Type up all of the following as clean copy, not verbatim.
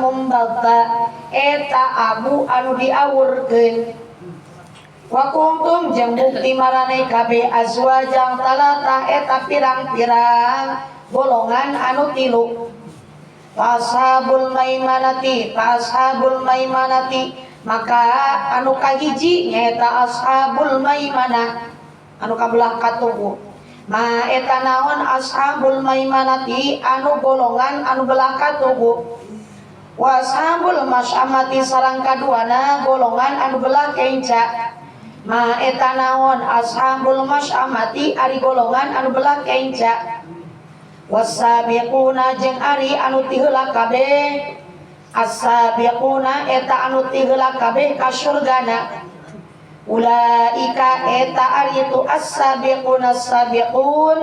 mumbatha eta abu anu diawurkeun. Wa kuntum jeung bukti maraneh kabeh azwajang talata eta pirang-pirang golongan anu tilu. Ashabul maimanati, ashabul maimanati, maka anu kahiji nyaeta ashabul maimanah anu kabelah katuhu. Ma eta naon ashabul maimanati anu golongan anu belah katuhu. Wa ashabul masyamati sareng kaduana golongan anu belah kenca. Ma eta naon ashabul masyamati ari golongan anu belah kenca. Wasabiquna jeung ari anu ti heula kabeh. As-sabiquna eta anu ti heula kabeh ka surgana. Ulaika eta ari itu as-sabiquna as-sabiqun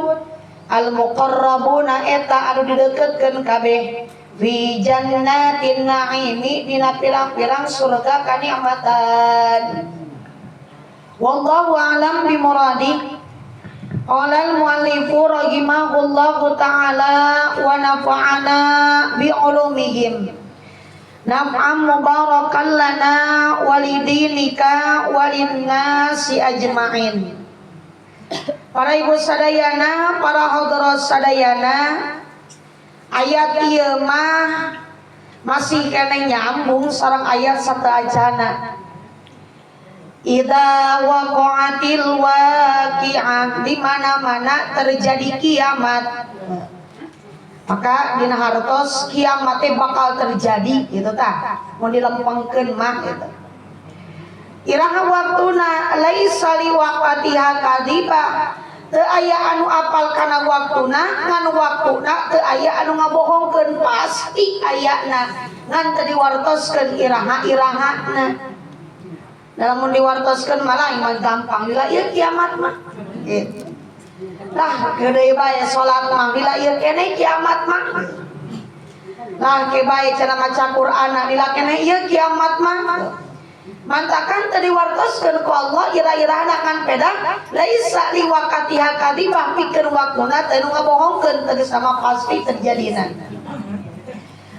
al-muqarrabuna eta anu dideketkeun kabeh fi jannatin na'imi dina pirang-pirang surga kanikmatan. Wallahu a'lam bimuradi. Qala al-muallifu rahimahullahu ta'ala wa nafa'ana bi'ulumihim naf'an mubarakan lana walidinika walinnasi ajma'in. Para ibu sadayana, para hadirat sadayana, ayat ieu mah masih keneh nyambung sareng ayat sateuacana. Idza waqa'atil waqi'ah, di mana-mana terjadi kiamat, maka dina hartos kiamat teh bakal terjadi gitu tah, mun dilempengkeun mah gitu. Iraha waktuna laisa liwaqatiha kadzibah, teu aya anu apal kana waktuna, ngan waktuna teu aya anu ngabohongkeun, pasti ayana ngan teu diwartoskeun iraha-irahana. Dalam mun diwartoskeun malah mah gampang lila ieu kiamat mah gitu. Lah gede bae salat mah lila ieu keneh kiamat mah. Lah ke bae cenah maca Qur'an lila keneh ieu kiamat mah. Mantakan teu diwartoskeun ku Allah ira-irahana kan pedah laisa liwaqatiha kadzibah, pikeun waktuna teu nu ngabohongkeun, tegas sama pasti terjadina.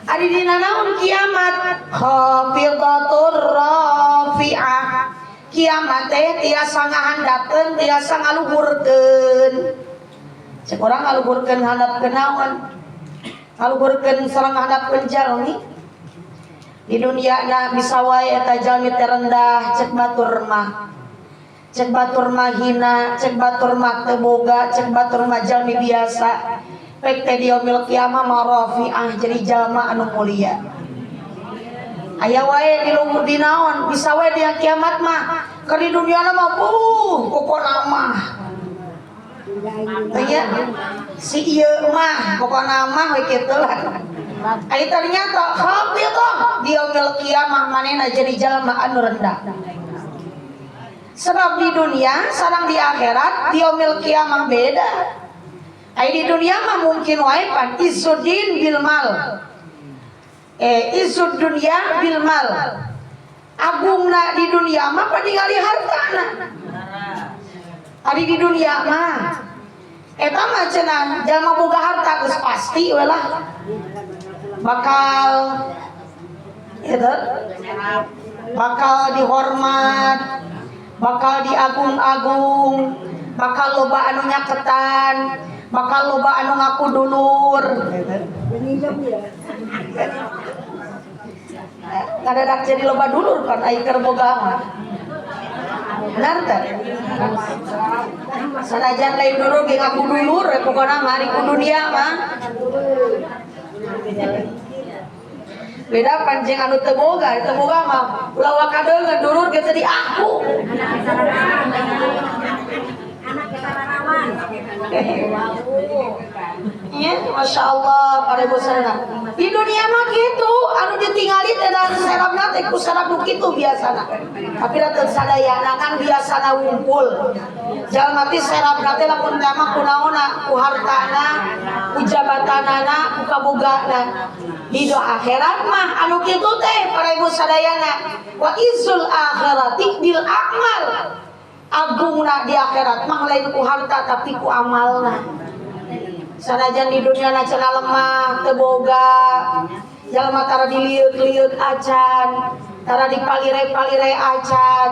Ari dina naon kiamat? Khafidatur rafi'ah. Kiamat teh tiasa ngahandapkeun, tiasa ngaluhurkeun. Cek urang ngaluhurkeun handapkeun naon? Ngaluhurkeun sareng ngahandapkeun jalmi. Di dunia na bisa wae eta jalmi teh rendah cek batur mah. Cek batur mah hina, cek batur mah teu boga, cek batur mah jalmi biasa. Pek teh di yaumil kiamah mah rafi'ah jadi jalma anu mulia. Aya wae di luhur di naon, bisa wae di kiamat mah. Keur di dunia mah buh pokona mah. Tanya si ieu mah pokona mah we kitu lah. Ai ternyata khafidah di yaumil kiamah manehna jadi jalma anu rendah. Sebab di dunia sareng di akhirat di yaumil kiamah beda. Ai di dunia mah mungkin wae pan izuddin bil mal. Izud dunya bil mal. Agungna di dunia mah paningali hartana. Ari di dunia mah eta mah cenah jalma boga harta geus pasti we lah. Bakal gitu, bakal dihormat, bakal diagung-agung, bakal loba anu nyaketan, bakal loba anu ngaku dulur gitu. Ngadadak jadi loba dulur kan ai keur boga mah. Benar teh? Sanajan lain dulur ge ngaku dulur pokona mah ari ku dunia mah. Beda pancing anu teu boga mah ulah wakadeungeun dulur ge teu diaku. Anak kesararawan. Iya, Masya Allah, para ibu sadayana. Di dunia mah gitu, anu ditinggali teh dan serapna teh ku serap nu kitu biasana. Tapi da teu sadayana kan biasana wungkul. Jalma teh serapna teh lamun teh mah kunaonna, ku hartana, ku jabatanana, ku kabogana. Di doa akhirat mah anu kitu teh para ibu sadayana. Wa izul akhirati bil a'mal. Agungna di akhirat mah lain ku harta tapi ku amalna. Sanajan di dunia na cenah lemah, teu boga, Jalma tara dilieuk-lieuk acan, tara dipalire-palire acan,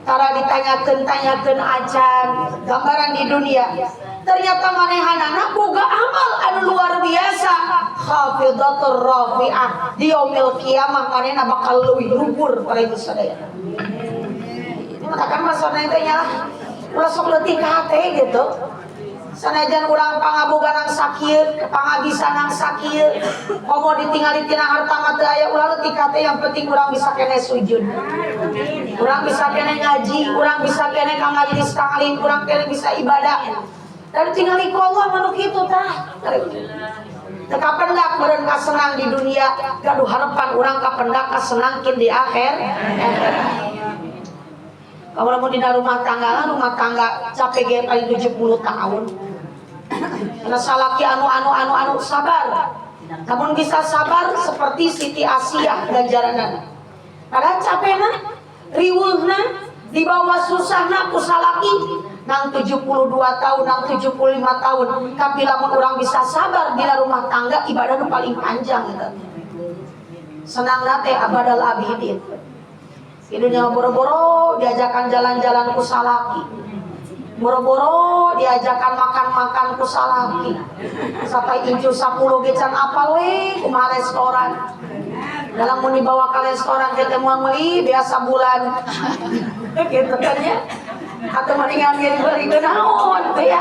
tara ditanyakeun-tanyakeun acan. Gambaran di dunia. Ternyata manehanana boga amal anu luar biasa. Khafidatur rafi'ah, di yaumil kiamah manehna bakal leuwih luhur para ibu sadaya. Ini matakan maksudna teh nya lah. Ulah sok leutik hate gitu. Sanajan urang pangaboga sakieu, pangabisan sakieu, komo ditingali tina harta mah teu aya, ulah leutik hate, yang penting urang bisa keneh sujud. Urang bisa keneh ngaji, urang bisa keneh ka majelis taklim, urang keneh bisa ibadah. Dan tingali ku Allah mah nu kitu tah. Teu kapendak meureun kasenang di dunia, gaduh harapan urang kapendak kasenangkeun di akhir. Kalau mau dina rumah tangga capek ge paling 70 tahun. Karena salaki anu anu anu anu sabar. Namun bisa sabar seperti Siti Asiyah ganjaranana. Padahal capekna, riweuhna, dibawa susahna ku salaki nang 72 tahun, nang 75 tahun. Tapi lamun orang bisa sabar di rumah tangga, ibadah nu paling panjang gitu. Senang teh abadal abidin. Di dunia boro-boro diajakan jalan-jalan ku salaki. Boro-boro diajakan makan-makan ku salaki. Sampai incu 10 ge can apal we kumaha restoran. Dalam mun dibawa ke restoran kita mau meuli biasa bulan. Gitu kan ya. Atau mendingan jadi beli naon teh ya.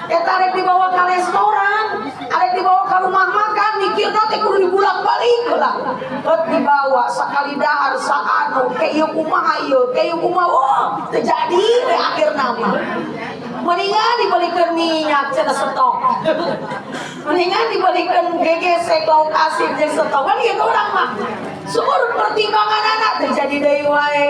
Eta rek dibawa ke restoran, arek dibawa ke rumah makan, mikirna teh kudu dibulak-balik lah. Heut dibawa sakali dahar saanu, ke ieu kumaha ieu, ke ieu kumaha, oh, teu jadi we akhirna mah. Mendingan dibelikan minyak cenah stok. Mendingan dibelikan GGC lauk asin jeung stok kan gitu urang mah. Sumur pertimbangan anak terjadi deui wae.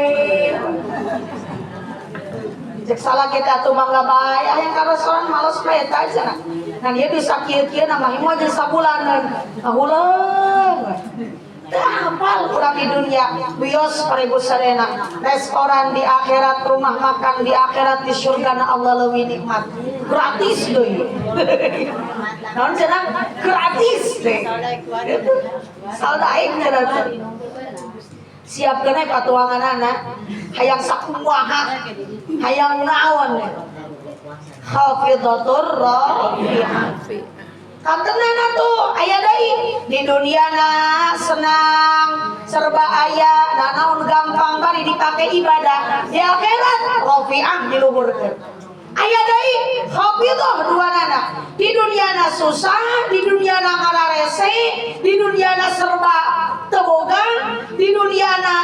Cek salah kita tuh mangga bae, hayang ka restoran males bae eta cenah. Nah dia bisa kieu-kieu nama moal jeung sabulaneun. Ngahuleung. Teu hafal urang di dunia, wios para ibu sadayana. Restoran di akhirat, rumah makan di akhirat, di surga na Allah leuwih nikmat. Gratis deui. Naon cenah? Gratis deh. Saldaik cenah. Siapkeun we patuanganana, hayang sakumaha, hayang naon. Khafidatur rafi'ah. Kantenana tuh aya deui di dunia na senang serba aya, nah naon gampang bari dipake ibadah, di akhirat rafi'ah diluhurkeun. Aya deui khafidah dua nana, di dunia na susah, di dunia na ngararese, di dunia na serba teu boga, di dunia na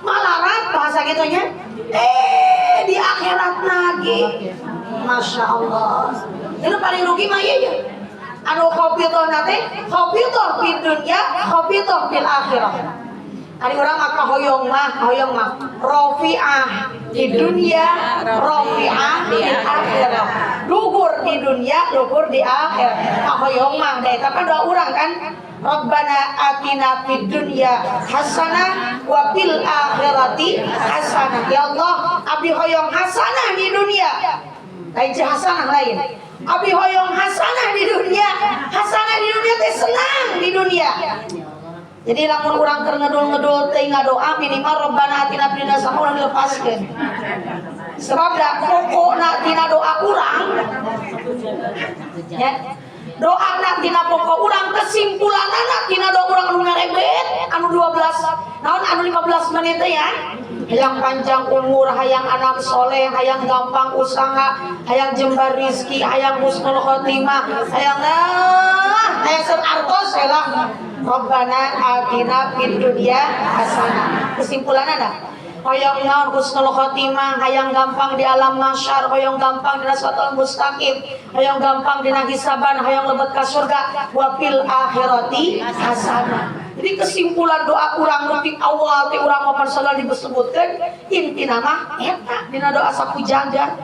malarat bahasa gitunya, eh di akhirat lagi Masya Allah itu paling rugi mah iya ya. Anu khafidah nate khafidah fid dunya, khafidah fil akhirah. Ari urang mah hoyong mah rafi'ah di dunia, rafi'ah di akhirat. Luhur di dunia, luhur di akhir. Hoyong mah deh, tapi doa urang kan Rabbana atina fid dunya hasanah wa fil akhirati hasanah. Ya Allah, abdi hoyong hasanah di dunia. Lain cih hasanah lain. Abdi hoyong hasanah di dunia. Hasanah di dunia teh senang di dunia. Jadi lamun urang keur ngedul-ngedul teh ngadoa minimal Rabbana atina fid dunya hasanah urang dilepaskeun. Sebab da pokokna tina doa urang ya. Doa na tina pokok urang, kesimpulanana tina doa urang anu ngarebet anu 12 naon anu 15 menit teh ya. Hayang panjang umur, hayang anak soleh, hayang gampang usaha, hayang jembar rizki, hayang husnul khotimah, hayang ah, hayang ser artos lah. Rabbana atina fid dunya hasanah. Kesimpulanana hoyong naon husnul khotimah, hayang gampang di alam mahsyar, hoyong gampang di siratal mustaqim, hoyong gampang di hisaban, hoyong lebet ka surga, wa fil akhirati hasanah. Jadi kesimpulan doa urang nu ti awal ti urang mapan selalu disebutkeun intina mah eta dina doa sapu jagat.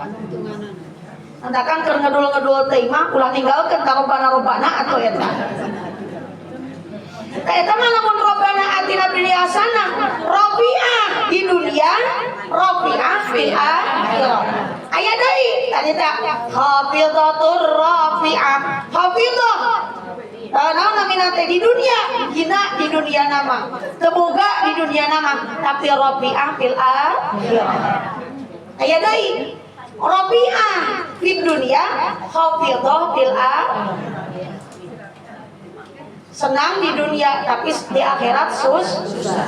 Antakan keur ngedul-ngedul teh mah ulah ninggalkeun ka robbana robbana atau eta. Tah eta mah lamun robbana atina fid dunya hasanah, rafi'ah di dunia, rafi'ah fil akhirah. Aya deui tadi teh khafidatur rafi'ah. Khafidah Naon namina teh di dunia hina, di dunia nama teu boga, di dunia nama tapi rafi'ah fil akhirah. Aya deui rafi'ah fid dunia, khafidhah fil akhirah. Senang di dunia tapi di akhirat susah.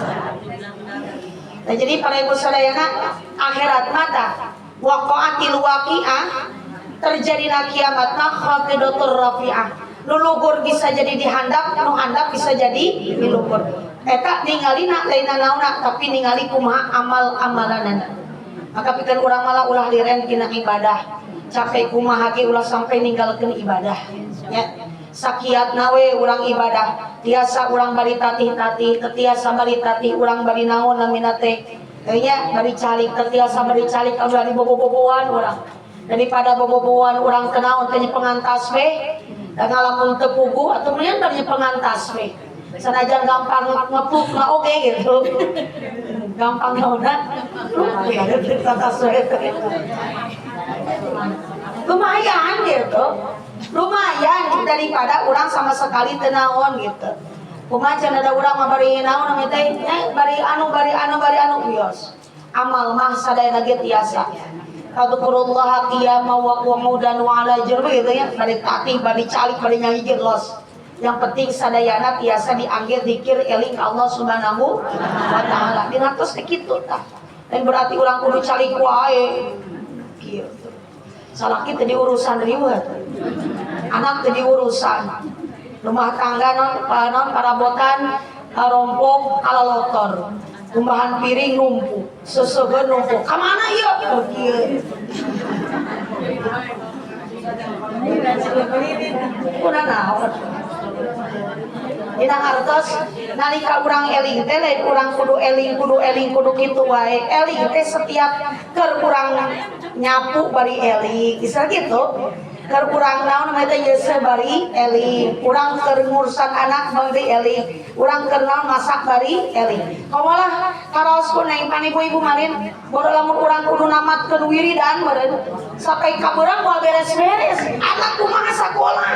Nah, jadi para ibu sadayana, akhirat mata waqa'atil waqi'ah, terjadi kiamat mah khafidatur rafi'ah, nu luhur bisa jadi dihandap, nu handap bisa jadi di luhur. Eta ningalina lain naonna, tapi ningali kumaha amal amalanana. Maka pikeun urang malah ulah liren tina ibadah. Capek kumaha ge ulah sampai ninggalkeun ibadah ya. Sakiatna we urang ibadah, tiasa urang bari tatih-tatih, tiasa bari tatih urang bari naon namina teh nya, bari calik, tiasa bari calik bari bobo-boboan urang. Daripada bobo-boboan urang kenaon teh, pengantas we da ngalamun teu puguh atuh, mendingan bari pengantas we, sanajan gampang ngepuk na oge gitu, gampang naonna pengantas we lumayan gitu, lumayan daripada orang sama sekali teu naon gitu. Kumaha cenah, ada urang mah bari naon namanya teh, bari anu, bari anu, bari anu, wios. Amal mah sadayana ge tiasa. Fadhkurullaha qiyaman wa qu'udan wa ala junubi gitu ya, bari tatih, bari calik, bari nyanyi ge los. Yang penting sadayana tiasa dianggir zikir eling Allah Subhanahu wa taala. Dina tos teh kitu tah. Dan berarti urang kudu calik wae. Kieu. Salaki teh diurusan riweuh, anak teh diurusan, rumah tangga non non parabotan rompok alalotor, kumbahan piring numpuk, seuseuheun numpuk, kamana ieu? Oh, kieu kuna naon. Dina hartos nalika urang eling teh lain urang kudu eling, kudu eling, kudu kitu wae. Eling teh setiap keur urang nyapu bari eling, bisa gitu. Keur urang naon namanya teh yeuseuh bari eling, urang keur ngurusan anak bari eling, urang keur naon masak bari eling. Komolah karaos ku neng pan ibu-ibu malin bodo lamun urang kudu namatkeun wiridan meureun sampai ka beurang moal beres-beres. Anak kumaha sakola,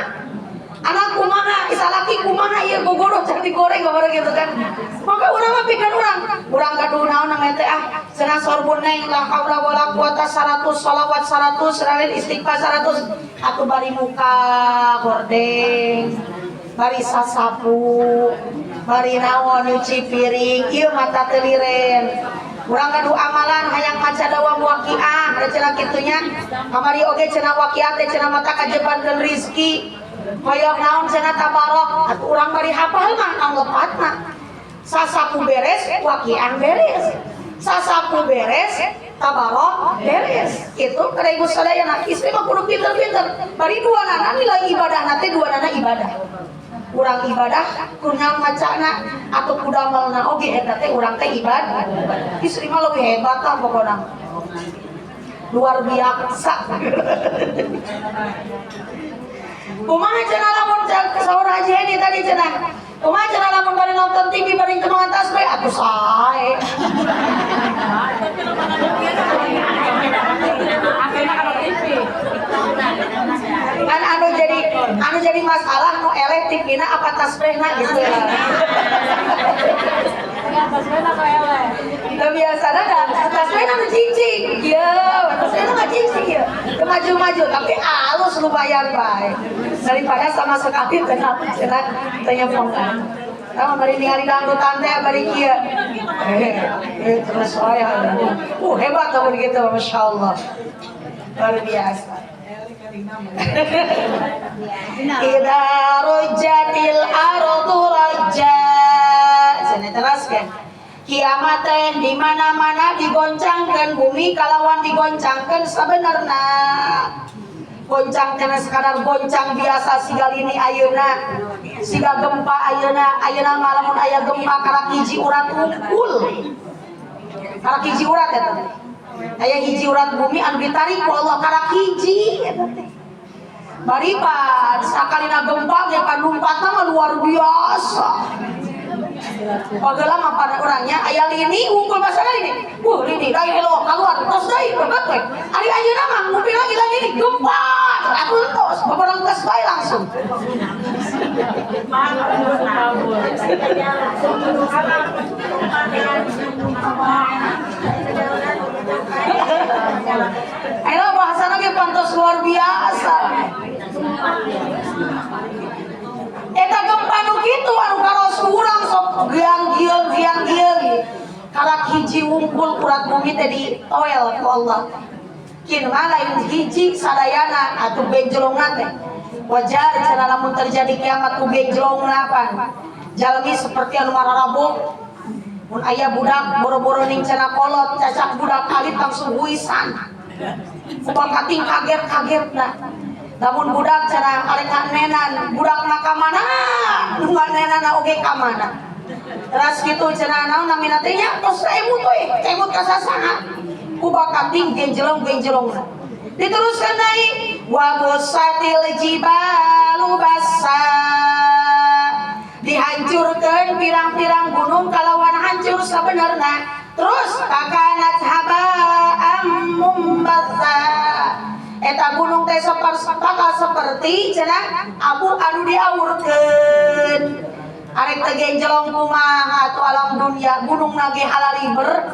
anak kumaha, salaki kumaha, ieu gogoro can digoreng gambar gitu kan. Maka urang mah pikeun urang urang gaduh naon namanya teh, ah cenah sorbun neng, la haula wala quwata 100, sholawat 100, raden istighfar 100 atuh, bari muka gordeng, bari sasapu, bari naon nyuci piring, ieu mata teu liren. Urang gaduh amalan hayang maca dawam waqiah, ada cenah kitunya. Kamari oge cenah waqiah teh cenah mata kajebankeun rizki. Hoyong naon cenah tabarok, atuh urang bari hafal mah ang lepatna. Sasapu beres, waqiah beres. Sasapu beres, tabarok beres. Itu kada ibu sadayana, istri mah kudu pinter-pinter. Bari dua nana nilai ibadah nate, dua nana ibadah. Urang ibadah kunyal macana atau kudamelna oge eta teh urang teh ibadah. Istri mah lebih hebat lah pokoknya. Luar biasa. Kumaha cenah lamun saur Haji Hedi tadi cenah? Kumaha cenah lamun bari nonton TV bari teu mantas we atuh sae. Akhirnya kalau TV. Kan anu jadi masalah nu eleh TV-na apa tasbihna gitu ya. Tasbihna kok eleh. Da biasana da tasbihna nu cicing. Ieu tasbihna mah cicing ieu. Teu maju-maju tapi alus lumayan bae. Daripada sama sekali teu cenah teu nyepongan. Tama bari ningali dangdutan teh bari kieu. Eh, terus wae. Hebat tuh begitu, Masya Allah. Luar biasa. Idza rujjatil ardu rajja. Sana teraskan. Kiamat teh di mana-mana digoncangkan bumi kalawan digoncangkan sebenarnya. Goncang cenah sekadar goncang biasa siga lini ayeuna. Siga gempa ayeuna, ayeuna mah lamun aya gempa karak hiji urat unggul. Karak hiji urat eta teh. Aya hiji urat bumi anu ditarik ku Allah karak hiji eta teh. Bari pan sakalina gempa ge pan lumpatna mah luar biasa. Bageula mah pada orangnya aya lini unggul masalah ini. Lini deui hello keluar tos deui lebat we. Ari ayeuna mah ngumpul lagi lagi ini gempa. Aku entos, babarengkes bae langsung. Ayo bahasana ge pantos luar biasa. Eta gempa nu kitu anu karos urang sok giang-giang giang-giang. Karak hiji wungkul urat bumi teh ditoel ku Allah. Kin mah lain hiji sadayana atuh benjlongna teh. Wajar cenah lamun terjadi kiamat ku benjlongna pan. Jalmi seperti anu mararabok. Mun aya budak boro-boro ning cenah kolot cacak budak alit langsung huisan. Kumaha kating kaget-kagetna. Lamun budak cenah arek nenan, budakna ka mana? Nu nganenana oge ka mana? Teras kitu cenah naon namina teh nya tos emut we, emut ka sasaha. Kumaha kating genjelong-genjelongna. Diteruskan deui wa busatil jibalu bassa. Dihancurkan pirang-pirang gunung kalawan hancur sebenarnya. Terus pakanat haba'am mumbatha. Eta gunung teh bakal seperti cenah abu anu diawurkeun. Arek teh genjelong kumaha atuh alam dunia, gunung nage halaliber.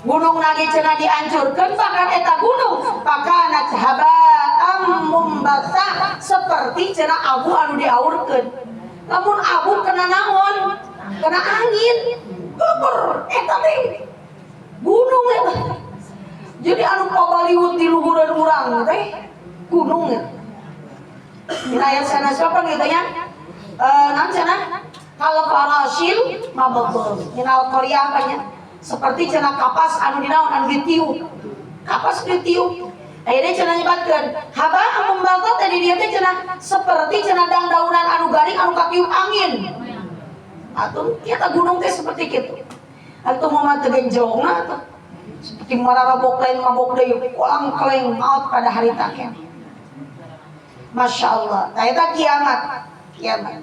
Gunung nage cenah dihancurkeun bahkan eta gunung pakanat haba'am mumbatha seperti cenah abu anu diawurkeun. Lamun abu kena naon? Kena angin. Geber eta teh. Gunung eta. Jadi anu pabaliut di luhureun urang teh gunung eta. Dina ayat sana siapa gitu nya? Naon cenah? Kalau farasil mabtul. Dina Al-Qaryah apa nya? Seperti cenah kapas anu dinaon anu ditiup. Kapas ditiup. Akhirnya cenah nyebatkeun haba mumbatha tadi dia teh cenah seperti cenah dangdaunan anu garing anu katiup angin. Atuh kieu gunung teh seperti kitu. Atuh mah teu genjlongna atuh. Seperti mararabok lain mabok deui kolang kaleng maut pada hari takir. Masya Allah. Nah eta kiamat, kiamat.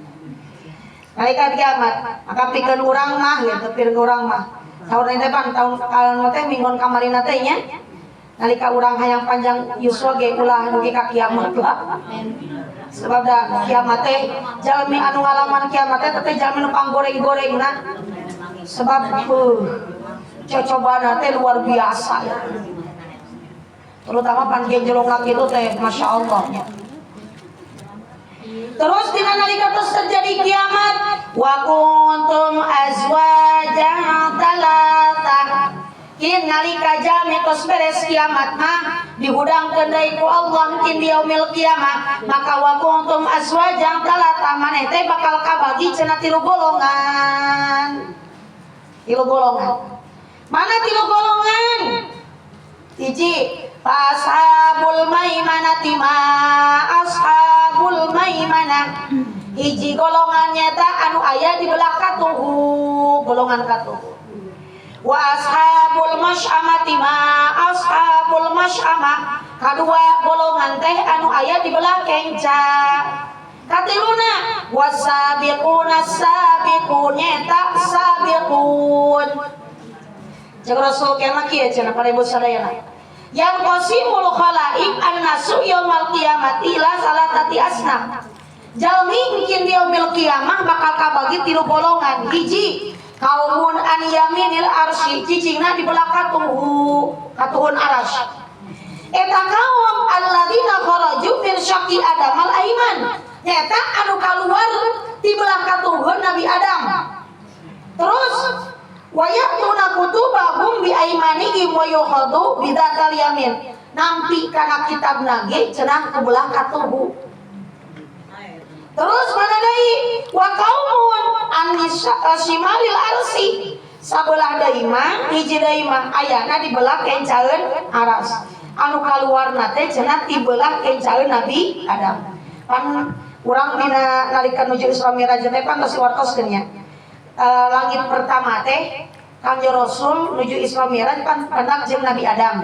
Malaikat kiamat. Maka pikeun urang mah gitu, pikeun urang mah. Tahun ini teh pan tahun kalon teh minggon kamarina teh nya. Nalika urang hayang panjang yuswa ge ulah dugi ka kiamat lah. Sebab da kiamat teh jalmi anu ngalaman kiamat teh teh jalmi nu panggoreng-gorengna. Sebab cocobana teh luar biasa ya. Terutama pan genjelong kitu teh Masya Allah nya. Terus dina nalika terus terjadi kiamat wa kuntum azwajan talata. Kin nalika jalmi tos beres kiamat mah dihudangkeun deui ku Allah kin di yaumil kiamah maka wa kuntum azwajan talata maneh teh bakal kabagi cenah tilu golongan. Tilu golongan. Mana tilu golongan? Hiji, ashabul maimanati ma ashabul maimanah. Hiji golongan nyata anu aya di belah katuhu, golongan katuhu. Wa ashabul masyamati ma ashabul masyamah. Kadua golongan teh anu aya di belah kenca. Katiluna wasabiquna sabiqun nyata sabiqun. Cek Rasul kena kieu cenah para ibu sadayana. Yang qasimul khalaik annasu yaumal qiyamati ila salatati asnaf. Jalmi mungkin di yaumil qiyamah bakal kabagi tilu golongan. Hiji kaumun an yaminil arsy cicingna di belah katuhu, katuhun arsy. Eta kaum alladzina kharaju min syaqi Adam al aiman. Nyata anu kaluar di belah katuhun Nabi Adam. Terus wa ya'tuna kutubahum bi aimanihim wa yukhadu bidzatal yamin. Nampi kana kitab ge cenah ku belah katuhu. Terus mana deui? Wa kaumun an shimalil arsi. Sabelah deui mah hiji deui mah ayana di belah kencaeun aras. Anu kaluarna teh cenah ti belah kencaeun Nabi Adam. Pan urang dina nalika nuju Isra Mi'raj teh pan tos wartoskeun nya. Langit pertama teh Kangjeng Rasul nuju Isra Mi'raj pan pendak jeung Nabi Adam.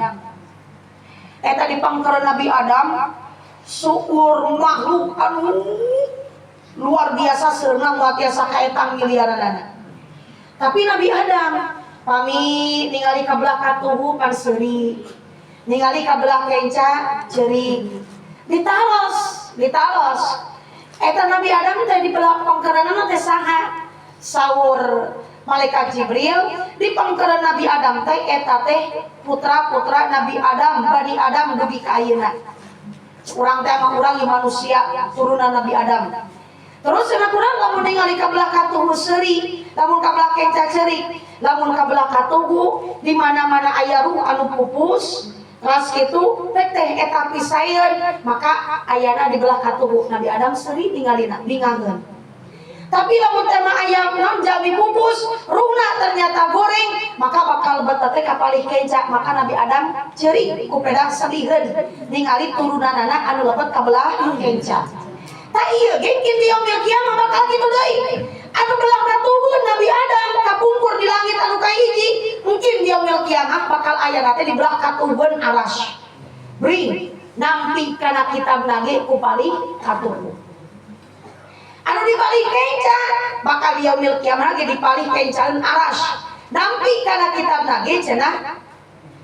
Eta di pangkereun Nabi Adam suur makhluk anu luar biasa seurna moal tiasa kaetang miliaranana. Tapi Nabi Adam pami ningali ka belah katuhu pan seuri, ningali ka belah kenca ceuri. Ditaros, ditaros. Eta Nabi Adam teh di belah pangkereunana teh saha? Saur Malaikat Jibril, di pangkeureun Nabi Adam teh eta teh putra-putra Nabi Adam, Bani Adam dugi ka ayeuna. Urang teh mah urang manusia turunan Nabi Adam. Terus cenah kurang lamun ningali ka belah katuhu seuri, lamun ka belah kenca ceurik, lamun ka belah katuhu di mana-mana aya ruh anu pupus, ras kitu teh teh eta pisaeun, maka ayana di belah katuhu Nabi Adam seuri ningalina bingangeun. Tapi lamun teh mah aya naon jalmi pupus, ruhna ternyata goreng, maka bakal lebet teh ka palih kenca, maka Nabi Adam ceurik ku pedah sediheun ningali turunanana anu lebet ka belah kenca. Tak iya, gengkin di yaumil kiamah bakal kitu deui. Anu belah katuhu Nabi Adam kapungkur di langit anu kahiji, mungkin di yaumil kiamah bakal aya teh di belah katuhun aras. Bring nampi kana kitab nage ku palih katuhu. Anu di palih kenca bakal di yaumil kiamah ge di palih kencaeun aras. Nampi kana kitab nage cenah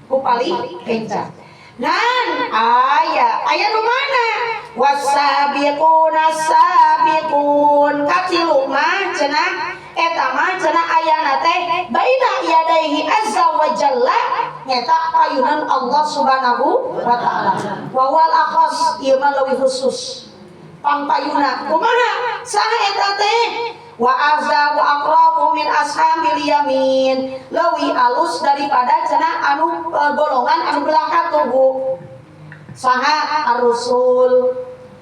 ku palih kenca. Nan aya aya nu mana? Wasabiquna sabiqun katilu mah cenah eta mah cenah ayana teh baina yadaihi azza wa jalla nyata payunan Allah Subhanahu wa taala. Wa wal akhas ieu mah leuwih khusus. Pangpayuna kumaha? Saha eta teh? Wa azza wa aqrabu min ashabil yamin, leuwih alus daripada cenah anu golongan anu belah katuhu. Saha? Ar-rusul,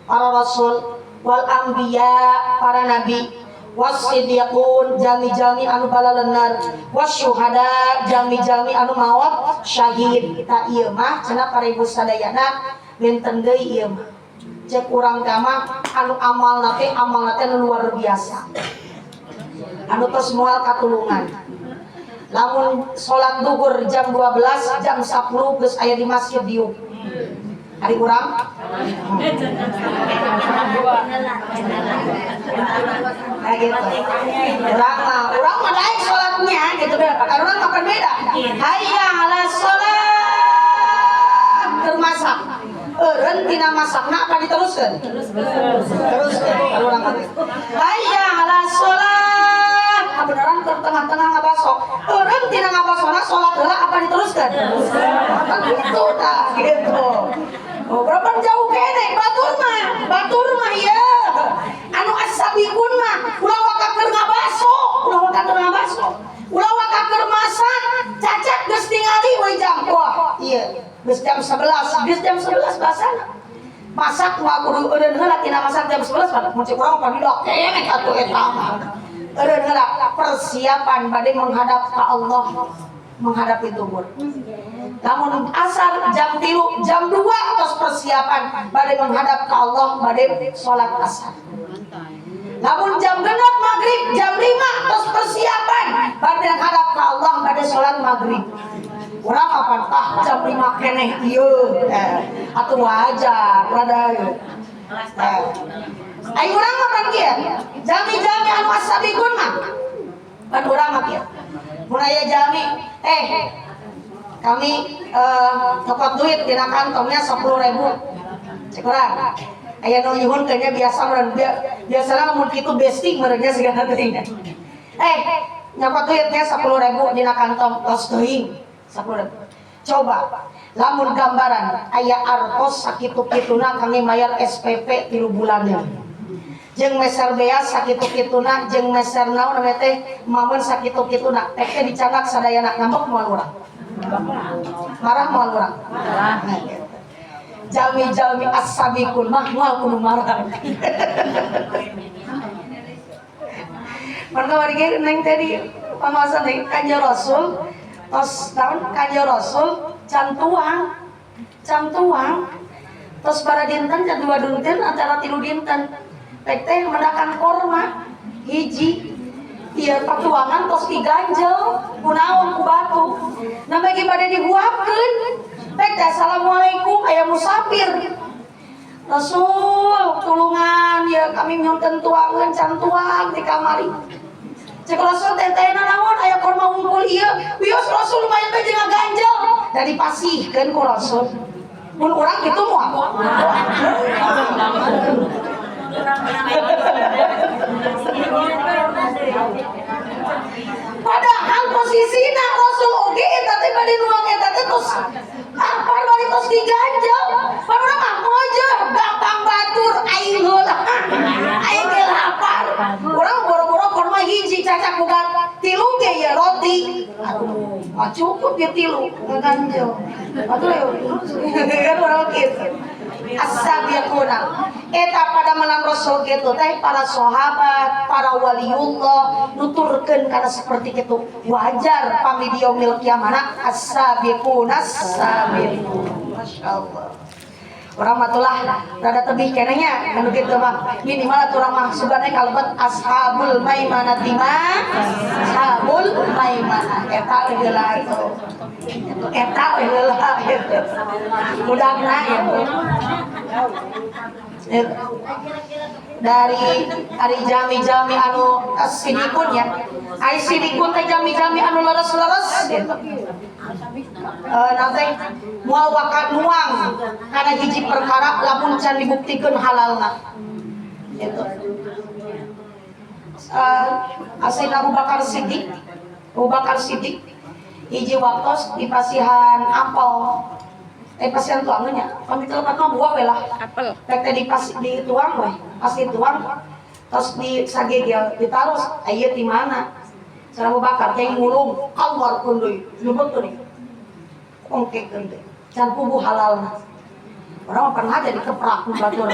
para rasul, wal anbiya, para nabi, wasiddiqun, jalmi-jalmi anu balalenar, wasyuhada, jalmi-jalmi anu maot syahid. Ta ieu mah cenah para ibu sadayana benten deui ieu mah. Cek urang teh mah anu amalna teh amalna teh anu luar biasa. Anu tos moal katulungan. Lamun salat duhur jam 12, jam 10 geus aya di masjid diuk. Ari urang? Nah gitu. Urang mah daek salatnya gitu beda. Karena urang mah kan beda. Hayya 'ala shalah keur masak. Eureun tina masakna apa diteruskeun? Teruskeun. Kalau urang mah gitu. Hayya 'ala shalah. Kabeneran keur tengah-tengah ngabaso. Eureun tina ngabasona salat heula apa diteruskeun? Apa gitu tah gitu. Oh, berapa jauh kene batur mah ya. Anu as-sabiqun mah ulah waka keur ngabaso, ulah waka keur ngabaso. Ulah waka keur masak, cacak geus tingali we jam. Wah, iya, geus jam 11, geus jam 11 basana. Masak mah kudu eureun heula tina masak jam 11 pada mun cek urang mah padidak keneh atuh eta mah. Eureun heula persiapan bade menghadap ka Allah, menghadapi duhur. Lamun asar jam 3, jam 2 tos persiapan bade menghadap ke Allah, bade sholat asar. Lamun jam genep maghrib, jam 5 tos persiapan bade menghadap ke Allah, bade sholat maghrib. Urang kapan tah jam 5 keneh ieu atuh wajar rada ieu. Ai urang mah pan kieu. Jami-jami anu as-sabiqun mah. Pan urang mah kieu. Mun aya jami kami nyokot duit dina kantongnya 10.000. Cek urang. Aya nu nyuhun kayaknya biasa meureun biasana lamun kitu besti meureunnya sigana teuing. Nyokot duitnya 10.000 dina kantong tos teuing 10.000. Coba lamun gambaran aya artos sakitu-kituna kangge mayar SPP 3 bulaneun. Jeung meser beas sakitu-kituna jeung meser naon namanya teh mameun sakitu-kituna teh teh dicandak sadayana ngambek moal urang. Marah moal urang. Nah, gitu. Jalmi-jalmi as-sabiqun mah moal kudu marah. Maka mari ge neng tadi pangaosan deui Kanjeng Rasul tos naon Kanjeng Rasul can tuang. Can tuang. Tos bara dinten can dua dinten antara 3 dinten. Tek teh mendakan korma hiji ieu patuangan tos diganjel kunaon ku batu. Nah bagi bade dihuapkeun tek teh assalamualaikum aya musafir. Rasul tulungan ya kami nyonten tuangan can tuang di kamari. Cek Rasul teh teh naon aya korma wungkul ieu. Wios Rasul lumayan teh jeung ngaganjel da dipasihkeun ku Rasul. Mun urang kitu moal. Padahal posisina Rasul oge eta teh bade nuang eta teh tos apa bari tos diganjel. Padahal mah mojo gampang batur aing heula. Aing ge lapar. Urang boro-boro korma hiji cacak bukan tilu ge ya roti. Aduh, mah cukup ya tilu ngaganjel. Atuh kan urang kitu. As-sabiquna eta pada malam Rasul gitu teh para sahabat, para waliullah nuturkeun kana seperti kitu. Wajar pami di yaumil kiamah as-sabiquna as-sabiqun. Masyaallah. Urang mah tulah rada tebih keneh nya anu kitu mah minimal atuh urang mah sugane kalebet ashabul maimanati ma ashabul maimanah eta heula atuh. Eta heula gitu. Budakna gitu. Dari ari jami-jami anu sidikun ya. Ari sidikun teh jami-jami anu leres-leres gitu. Nanti moal waka nuang kana hiji perkara lamun can dibuktikeun halalna. Gitu. Sayyidina Abu Bakar Siddiq, Abu Bakar Siddiq hiji waktos dipasihan apel. Pasihan tuangnya nya. Pami telepat mah buah we lah. Apel. Rek teh dituang we, pas dituang terus disagegel ditaros aya di mana? Sayyidina Abu Bakar teh ngulung keluarkeun deui, nyebut deui. Ongkekeun teh. Can puguh halalna. Orang mah pernah jadi keprak nu batur.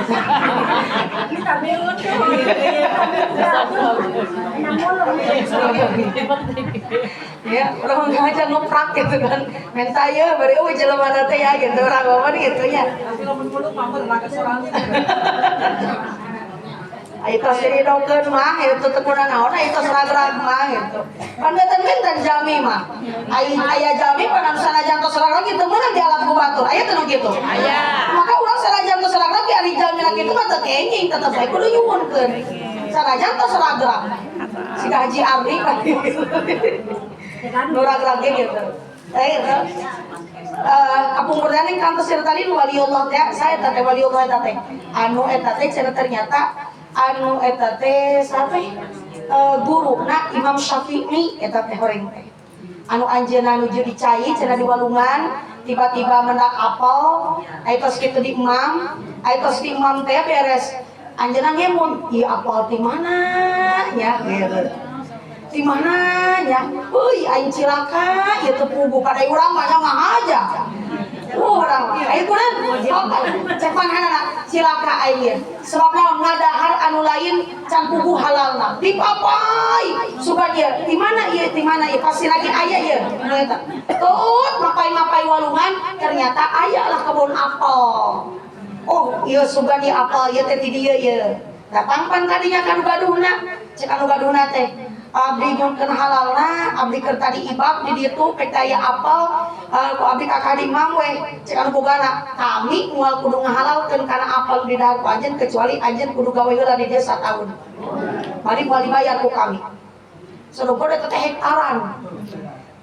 Ya, orang ngajar ngeprak gitu kan. Menta ye bari eueuh jelema teh ya gitu urang mah gitu nya. Tapi lamun muluk mah raga sorangan. Ayo tos diridokeun mah itu teu kuna naon aya tos ragrag mah gitu. Pan benten-benten jami mah. Aya jami pan anu sanajan tos ragrag teu meunang dialap ku batur. Aya teu nu kitu? Aya. Maka urang sanajan tos ragrag ge ari jami na kitu mah teu kenging tetep bae kudu nyuhunkeun. Sanajan tos ragrag. Siga Haji Ardi mah. Nu ragrag ge gitu. Kapungkur teh kantos cerita tadi waliullah teh saya teh waliullah eta teh. Anu eta teh cenah ternyata anu eta teh saha guruna Imam Syafi'i eta teh horeng teh. Anu anjeunna nuju dicai cenah di walungan tiba-tiba mendak apel aya tos kitu di imam, aya tos di imam teh beres. Anjeunna ngemun, ieu apel ti mana nya gitu. Ti mana nya? Euy aing cilaka ieu teu puguh pada urang mah nya ngahaja. Urang mah aing kunaon? Cek manehna cilaka aing ieu. Sebab naon ngadahar anu lain can puguh halalna. Dipapai sugan ieu ti mana ieu ti mana ieu pasti lagi aya ieu. Nu eta. Tut mapai-mapai walungan ternyata aya lah kebun apel. Oh ieu sugan ieu apel ieu teh ti dieu ieu. Datang pan kadinya ka nu gaduhna. Cek anu gaduhna teh abdi nyungkeun halalna, abdi keur tadi ibab di ditu pek aya apel, ku abdi ka kadi imam we, cek anu bogana, kami moal kudu ngahalalkeun kana apel di dahar ku anjeun kecuali anjeun kudu gawe heula di dieu sataun. Mari moal dibayar ku kami. Sadogor eta teh hektaran.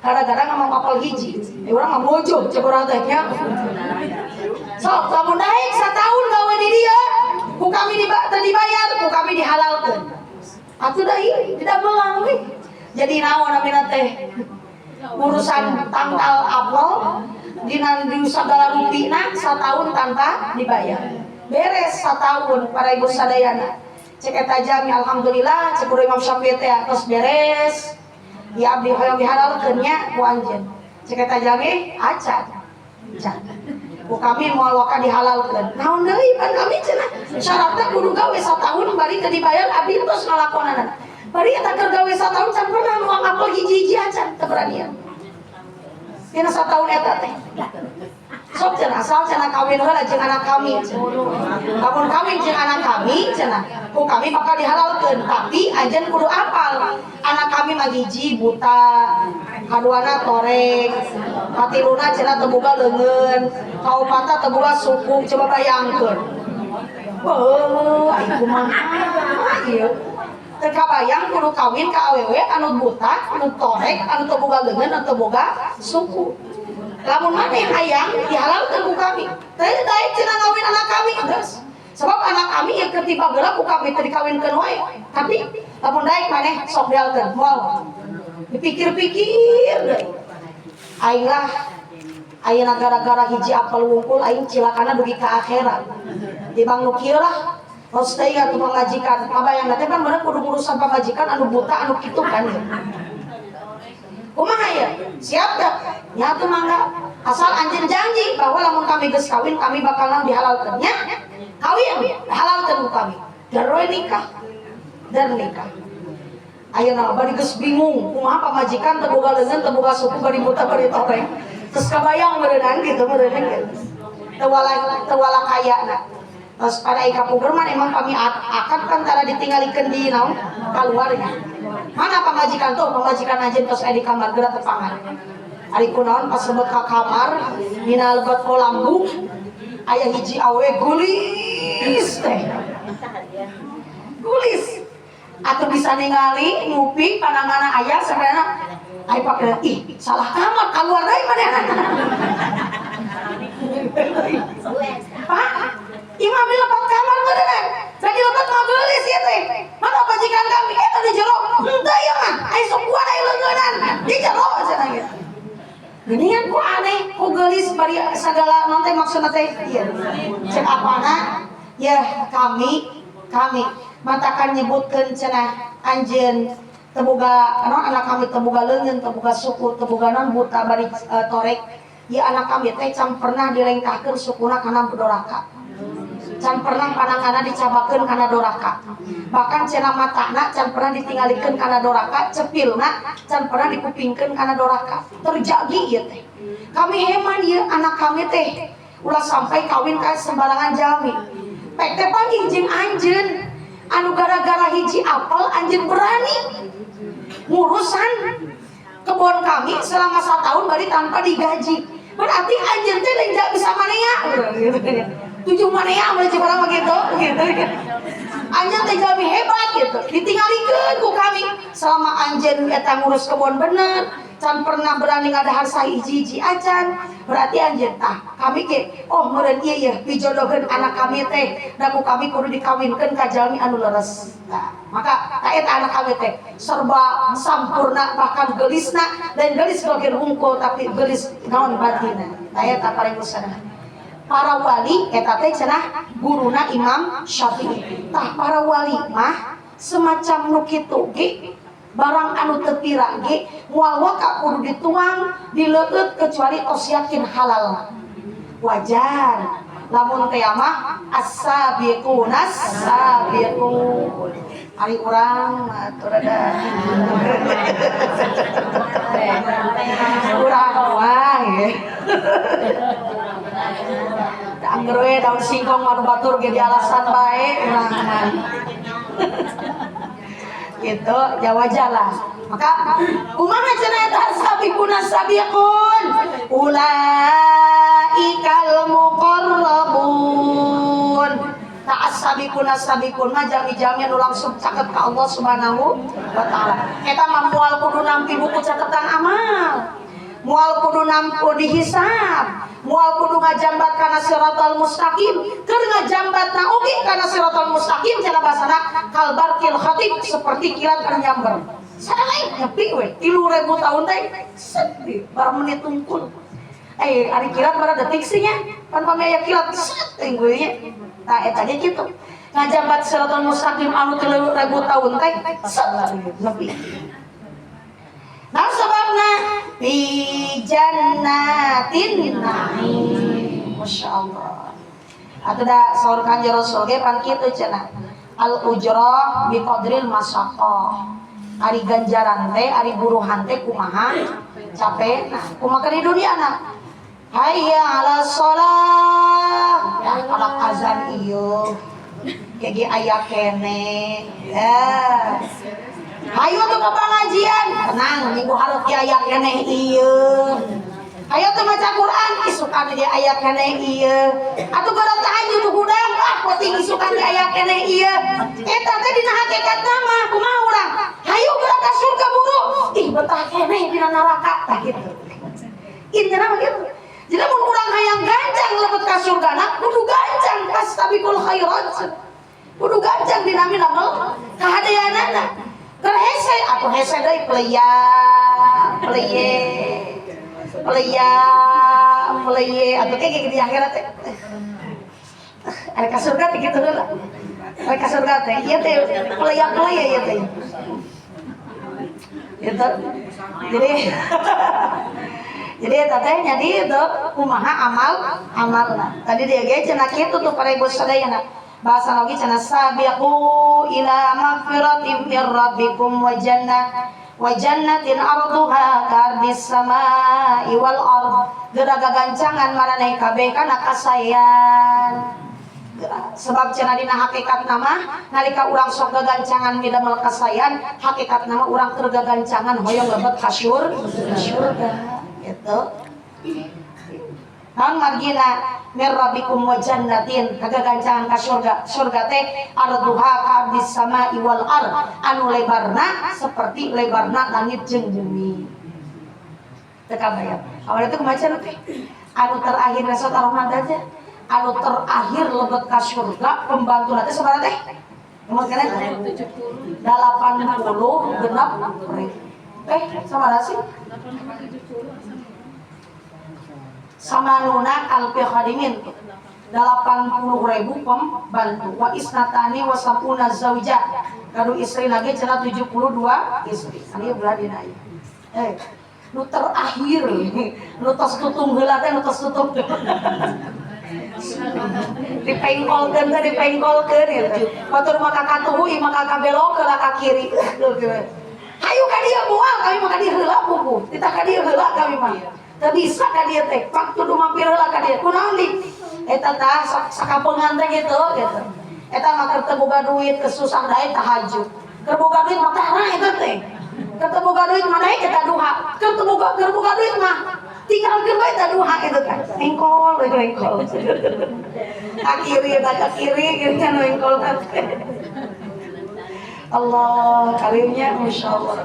Gara-gara ngamang apel hiji. Urang mah bojo cek urang teh nya. Sok lamun daek sataun gawe di dieu, ku kami teu dibayar, ku kami dihalalkeun. Atuh da ieu tidak melang we. Jadi naon namina teh? Urusan tangkal apel dina di sagala rupina sataun tanpa dibayar. Beres sataun para ibu sadayana. Cek eta jami alhamdulillah cek guru Imam Syafi'i teh tos beres. Ya abdi hoyong dihalalkeun nya ku anjeun. Cek eta jami acan. Acan. Ku kami moal waka dihalalkeun. Naon deui pan kami cenah syaratna kudu gawe sataun bari teu dibayar abdi tos ngalakonana. Bari eta keur gawe sataun can pernah nuang apel hiji-hiji acan teu beranian. Dina sataun eta teh. Sok cenah asal cenah kawin heula jeung anak kami cenah. Lamun kawin jeung anak kami cenah, ku kami bakal dihalalkeun, tapi anjeun kudu apal. Anak kami mah hiji buta, kaduana torek, katiluna cenah teu boga leungeun, kaopatna teu boga suku, coba bayangkeun. Beuh, aing kumaha ieu? Teu kabayang kudu kawin ka awewe anu buta, anu torek, anu teu boga leungeun, anu teu boga suku. Lamun maneh hayang dihalalkeun ku kami. Teu daek cenah ngawin anak kami geus. Sebab anak kami yang ketiba geura ku kami teu dikawinkeun wae. Tapi lamun daek maneh sok dihalkeun, moal. Dipikir-pikir deui. Aing lah ayeuna gara-gara hiji apel wungkul aing cilakana dugi ka akhirat. Tibang nu kieu lah. Tos teh atuh pamajikan. Kabayang teh kan bener kudu ngurusan pamajikan anu buta anu kitu kan ya. Kumaha ya? Siap dah? Ya tuh mangga. Asal anjeun janji bahwa lamun kami geus kawin kami bakalan dihalalkeun nya. Kawin, halalkeun ku kami. Daroy nikah. Dan nikah. Ayeuna bari geus bingung kumaha pamajikan teu boga leungeun teu boga suku bari buta bari toreng. Terus kabayang meureunang gitu meureunang gitu. Teu wala teu wala kayana. Terus pada ika puger mah emang kami akad kan tara ditinggalikeun di naon keluar ya. Mana pamajikan tuh? Pamajikan anjeun tos aya di kamar geura tepangan. Ari kunaon pas lebet ka kamar dina lebet kolambu aya hiji awe gulis teh. Gulis. Atau bisa ningali ngupi pananganna aya sebenarnya ai pake ih salah kamar keluar deui manehna. Pak, imam di lepat kamar beneran. Jadi lepat mah geulis ieu teh. Mana majikan kami eta di jero. Henteu ieu mah. Ai sukuan ai leungeunan. Di jero cenah gitu. Geuningan ku aneh, ku geulis bari sagala naon teh maksudna teh ieu. Cek apana? Ya kami kami matakan nyebutkeun cenah anjeun teu boga naon anak kami teu boga leungeun, teu boga suku, teu boga naon buta bari torek. Ya anak kami teh can pernah dilengkahkeun sukuna kana doraka. Can pernah pananganna dicabakeun kana doraka. Bahkan cenah matana can pernah ditinggalikeun kana doraka, cepilna can pernah dikupingkeun kana doraka. Terjagi ieu teh. Kami heman ieu anak kami teh ulah sampai kawin ka sembarangan jalmi. Pek teh panggih jeung anjeun anu gara-gara hiji apel anjeun berani ngurusan kebun kami selama 1 tahun bari tanpa digaji. Berarti anjeun teh lain bisa manea. Tujuh manea mun cik urang mah gitu gitu. Anjeun teh jalmi hebat gitu. Ditinggalikeun ku kami selama anjeun eta ngurus kebun bener, can pernah berani ngadahar sahiji-hiji acan. Berarti anjeun tah kami ke oh meureun ieu yeuh dijodohkeun anak kami teh da ku kami kudu dikawinkeun ka jalmi anu leres. Nah, maka ka eta anak kami teh serba sampurna bahkan gelisna dan gelis bagian hungkul tapi gelis naon batinna. Tah eta paling usahana. Para wali eta teh cenah guruna Imam Syafi'i. Tah para wali mah semacam nu kitu ge barang anu teu pira ge moal waka kudu dituang dileueut kecuali tos yakin halal. Wajar lamun teh mah as-sabiqunas sabiqun. Ari urang mah atuh rada urang mah ye. Angger we daun singkong mah batur ge dialasan bae urang mah. Gitu, ya wajar lah. Maka kumaha cenah eta sabiquna sabiqun ulaikal muqarrabun. Ta as-sabiquna sabiqun mah jami-jami anu langsung caket ka Allah Subhanahu wa taala. Eta mah moal kudu nampi buku catatan amal. Moal kudu nampu dihisab, moal kudu ngajambat kana siratal mustaqim, keur ngajambatna oge kana siratal mustaqim cenah basana kalbarkil khatib seperti kilat anu nyamber. Sadalain nyepi we 3000 tahun teh set bar menit tungkul. Ari kilat bara detik sih nya, pan pami aya kilat set teh nya. Tah eta ge kitu. Ngajambat siratal mustaqim anu 3000 tahun teh set nepi. Nah sebabna fi jannatin na'im. Masya Allah. Atau da saur Kanjeng Rasul ge pan kitu cenah. Al ujrah bi qadril masyaqah. Ari ganjaran teh, ari buruhan teh kumaha capek. Nah, kumaha di dunia na. Hayya 'ala shalah. Ya kalau azan ieu. Ge aya keneh. Ya. Hayu tuh ke pengajian, tenang, minggu harap ge aya keneh ieu. Ayo tuh maca Quran, isukan ge aya keneh ieu. Atuh geura tahajud hudang, ah penting isukan ge aya keneh ieu. Eta teh dina hakikatna mah kumaha urang? Hayu geura ka surga buru. Ih betah keneh dina neraka tah kitu. Intina mah kitu. Jadi mun urang hayang gancang lebet ka surgana, kudu gancang fastabiqul khairat. Kudu gancang dina midamel kahadeanana. Keur hese atuh hese deui pleya pleye pleya pleye atuh kayak di akhirat teh. Ada ka surga teh kitu heula. Ada ka surga teh ieu teh pleya pleye ieu teh. Gitu. Jadi eta teh nya itu kumaha amalna. Tadi dia ge cenah kitu tuh para ibu sadayana. Bahasa lagi cenah sabiqu ila magfiratin mir rabbikum wa jannah wa jannatin arduha kardis samai wal ard. Geura gagancangan maraneh kabeh kana kasayan. Sebab cenah dina hakikat nama nalika urang sok gagancangan midamel kasayan, hakikat nama urang keur gagancangan hoyong lebet ka surga gitu. Naon margina mir rabbikum wa jannatin kagagancangan ka surga. Surga teh arduha kardis samai wal ard, anu lebarna seperti lebarna langit jeung bumi. Teu kabayang. Awalnya teh kumaha cenah teh? Anu terakhir surat Ar-Rahman teh anu terakhir lebet ka surga pembantu teh sabaraha teh? Nomor kena 80 genap ribu. Sabaraha sih? Samanuna alfi khadimin 80.000 pembantu wa isnatani wa sabuna zauja kadu istri lagi cenah 72 istri. Ini belah dina ieu. Nu terakhir nu tos tutung heula teh nu tos tutung. Dipengkolkeun teh dipengkolkeun gitu. Batur maka katuhu ieu maka kabelok heula ka kiri. Hayu ka dieu moal kami mah ka dieu heula buku. Titah ka dieu heula kami mah. Teu bisa ka dieu teh, pak kudu mampir heula ka dieu. Kunaon di? Eta tah sakapeungan teh gitu gitu. Eta mah keur teu boga duit kesusah daek tahajud. Keur boga duit mah tah eta teh. Keur teu boga duit mah daek eta duha. Keur teu boga keur boga duit mah tinggalkeun bae eta duha gitu kan. Engkol we engkol. Ka kiri eta ka kiri gitu kan engkol teh. Allah kalimnya masyaallah.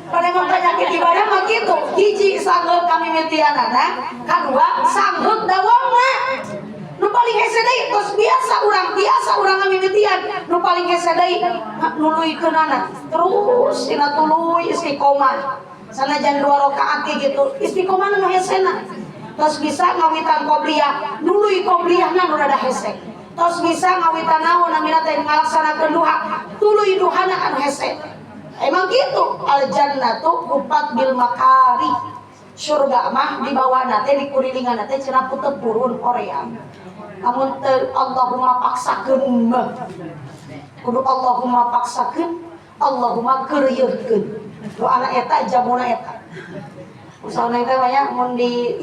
Pada emang penyakit ibadah mah gitu. Hiji sanggup kami mitianana, kadua sanggup dawamna. Nu paling hese deui tos biasa urang ngamimitian. Nu paling hese deui nuluykeunana. Terus dina tuluy istiqomah. Sanajan 2 rakaat gitu, istiqomah nu hesena. Tos bisa ngawitan qobliyah, nuluy qobliyahna nu rada hese. Tos bisa ngawitan naon namina teh ngalaksanakeun duha, tuluy duhana anu hese. Emang gitu, al jannatu kupat bil makari. Surga mah di bawahna teh di kurilinganna teh cenah putep purun hoream. Lamun teu Allahumma paksakeun mah. Kudu Allahumma paksakeun, Allahumma keureuyeurkeun. Doana eta jamuna eta. Usaha teh banyak mun di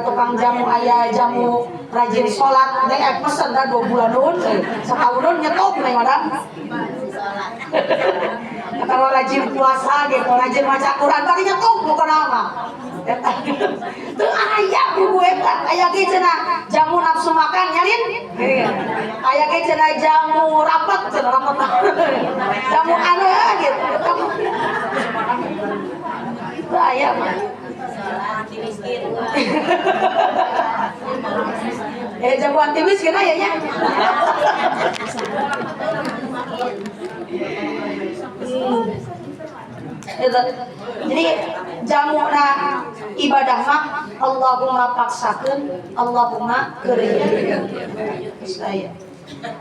tukang jamu aya jamu rajin sholat teh mesen dah 2 bulan nun satahunan nyetop nih madam. Kalau rajin puasa gitu, rajin baca Quran tadi nyetop bukan apa. Teu aya buku eta, aya ge cenah jamu nafsu makan nyalin. Aya ge cenah jamu rapet cenah rapet. Jamu anu gitu. Teu aya mah. Jamu anti miskin aya nya. Gitu. Jadi jamuna ibadah mah Allahumma paksakeun, Allahumma keureuyeun. Saya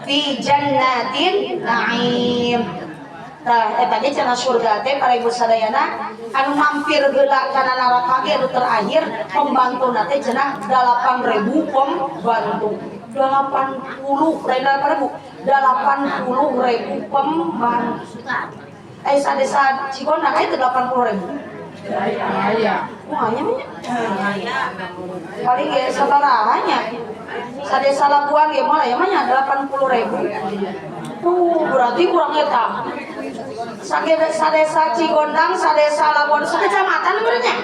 fi jannatin na'im. Tah eta ge cenah surga teh para ibu sadayana anu mampir heula kana neraka ge anu terakhir pembantuna teh cenah 8.000 pembantu. 80.000 pembantu. Sadesa Cigondang aya teh 80.000. Aya. Wah, nya nya. Paling ge sabaraha nya. Sadesa Labuan ge moal aya mah nya 80.000. Tuh, berarti kurang eta. Sadesa Cigondang, sadesa Labuan, sakecamatan berenya.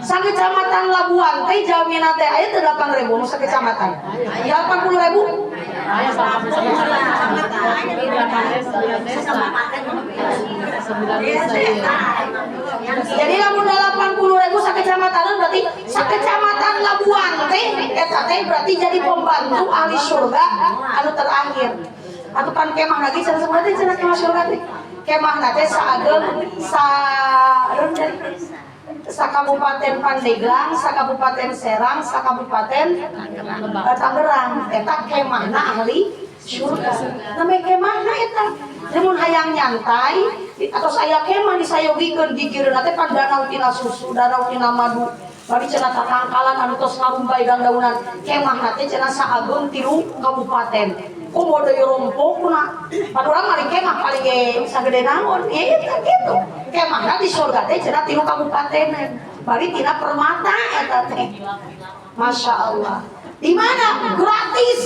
Sakecamatan Labuan teh jamina teh aya teh 8.000 nu sakecamatan. 80.000. 9 desa ya. Jadi lamun 80.000 sakecamatan, berarti sakecamatan Labuan teh eta teh berarti jadi pembantu ahli surga anu terakhir. Atau pan kemah lagi cenah sebenarnya teh, cenah kemah surga teh. Kemah teh saageng sa sa Kabupaten Pandeglang, sa Kabupaten Serang, sa Kabupaten Tangerang. Eta kemahna ahli surga. Namanya kemahna eta. Lamun hayang nyantai atau saya kemah disayogikeun gigireunna teh pan danau tina susu, danau tina madu. Bari cenah tatangkalan anu tos ngarumbay dangdaunan. Kemahna teh cenah saageng tilu kabupaten. Komo deui rompokna. Pan urang mah kemah paling ge sagede naon. Ya eta gitu. Kemahna di surga teh cenah tilu kabupaten. Bari tina permata eta teh. Masya Allah. Di mana? Gratis.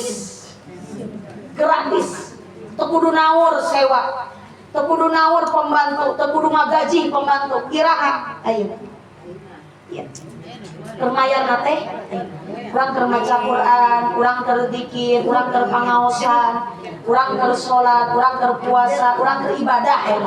Gratis. Teu kudu naur sewa. Teu kudu naur pembantu, teu kudu ngagaji pembantu. Iraha ayo. Ya. Keur mayarna teh urang keur maca Quran, urang keur dzikir, urang keur pangaosan, urang keur salat, urang keur puasa, urang keur ibadah ya.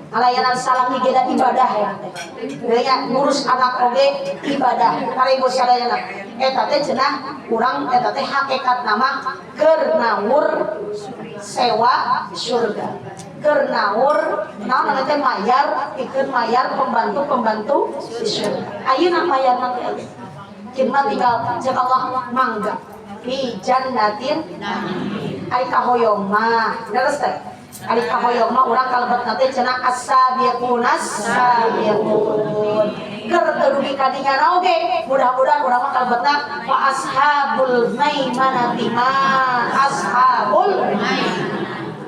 Ngalayanan salam ge da ibadah ya teh. Gaya ngurus anak oge ibadah. Para ibu sadayana. Eta teh cenah urang eta teh hakikat nama keur naur sewa surga. Keur naur naon namanya teh mayar, pikeun mayar pembantu-pembantu di surga. Ayeuna mayarna teh aya. Kita tinggal cek Allah mangga fi jannatin ari kahoyong mah leres teh, ari kahoyong mah urang kalebetna teh cenah as-sabiqunas sabiqun, keur teu dugi ka dinya oge mudah-mudahan urang mah kalebetna fa ashabul maimanati ma ashabul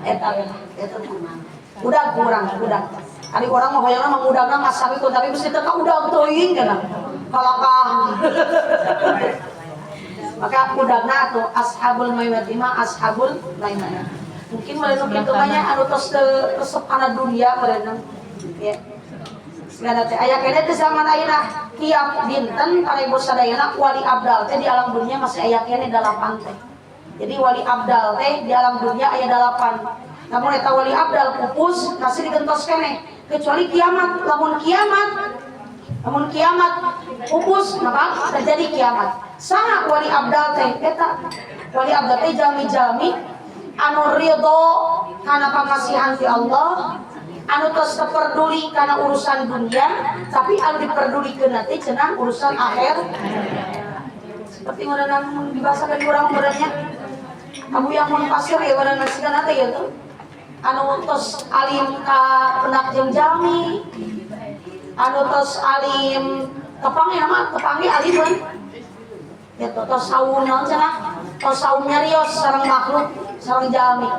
eta eta udah kurang udah. Ari urang mah hoyongna mah mudahna mah sabiqun, tapi mesti teu ka udah teuing kana kalakah. Maka udahna atau ashabul maimanati ma ashabul maimanah mungkin meureun nu kitu mah nya, anu tos teu resep kana dunia meureun ya. Segala teh aya keneh teh zaman ayeuna. Tiap dinten para ibu sadayana, wali abdal teh di alam dunia masih aya keneh dalapan teh. Jadi wali abdal teh di alam dunia aya dalapan. Namun eta wali abdal pupus masih digentos keneh kecuali kiamat. Lamun kiamat pupus maka terjadi kiamat. Saha wali abdal teh? Eta wali abdal teh jalmi-jalmi anu ridho kana pamasihan ti Allah, anu tos teu peduli kana urusan dunia, tapi anu diperdulikeun teh cenah urusan akhir. Seperti meureunan dibahasakan urang meureunnya Abu yang mun pasir ya, meureun sigana teh ya tuh anu tos alim ka pendak jeung jalmi, anu tos alim tepang ya mah tepangi alim kan ya tuh, tos saum naon cenah, tos saum nyarios sareng makhluk sareng jalmi,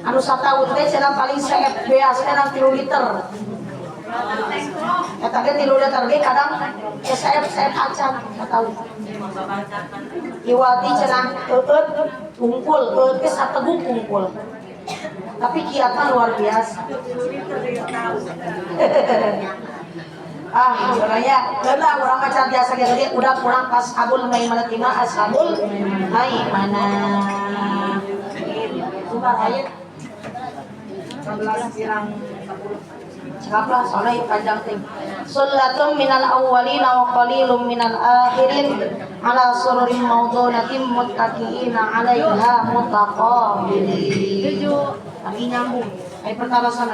anu sataun teh cenah paling seep beas teh 3 liter. Eta ge 3 liter ge kadang seep seep acan sataun. Iwati cenah eueut tungkul, eueut ge sateguk tungkul, tapi kiatna luar biasa. Ah, sebenarnya karena urang mah can biasa gitu ge udah kurang pas ashabul maimanah mah ashabul maimanah. Sumpah aya 11 kurang 10. Cakap lah, soalnya yuk panjang ting. Sullatun minal awwalina wa qalilun minal akhirin ala sururin mawdunatin muttaqiina 'alaiha mutaqabilin. Lagi nyambung. Ayo pertama sana.